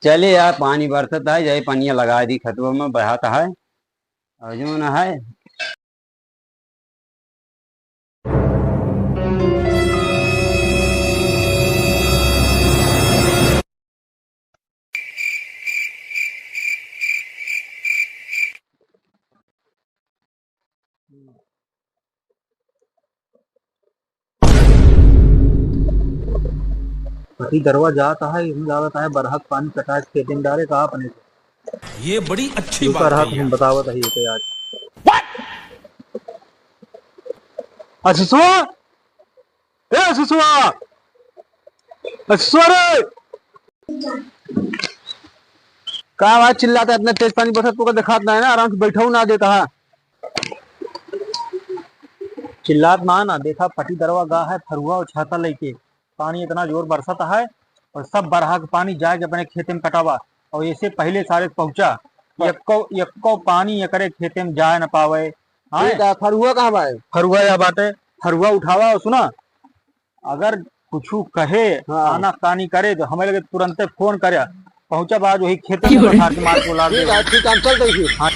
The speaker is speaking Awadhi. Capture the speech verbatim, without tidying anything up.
चले यार, पानी बरसत है, जाए पनिया लगाइ दी खतवा में, बहात है। और जौन है, पटी दरवा जात है, यही लागत है, बरहक पानी कटाए खेते में डारे का अपने। ये बड़ी अच्छी बात कही है। हम बतावत है ये आज। अ सुसुआ, ए सुसुआ, अ सुसुआ रे, का आवाज चिल्लाता है, इतना तेज पानी बरसत, तोका देखात ना है ना, आराम से बैठऊ ना देता है। चिल्लात ना है ना, देखा पटी दरवा गा है, फरुआ और छाता लेके, पानी इतना जोर बरसत है और सब बरहा के पानी जाए के अपने खेते में कटावा और ऐसे पहिले सारे पहुंचा, यक्को यक्को पानी एकरे खेते में जाए न पावे। हाँ, ठीक है, फरुआ कहाँ बा? फरुआ या बाटे, फरुआ उठावा और सुना, अगर कुछ कहे, हाँ। आनाकानी करे तो हमें लगे तुरंते फोन करे, पहुंचा बा वही खेते में बरहा के मार को लाग ठीक है, ठीक है, हम चल देंगे। हाँ।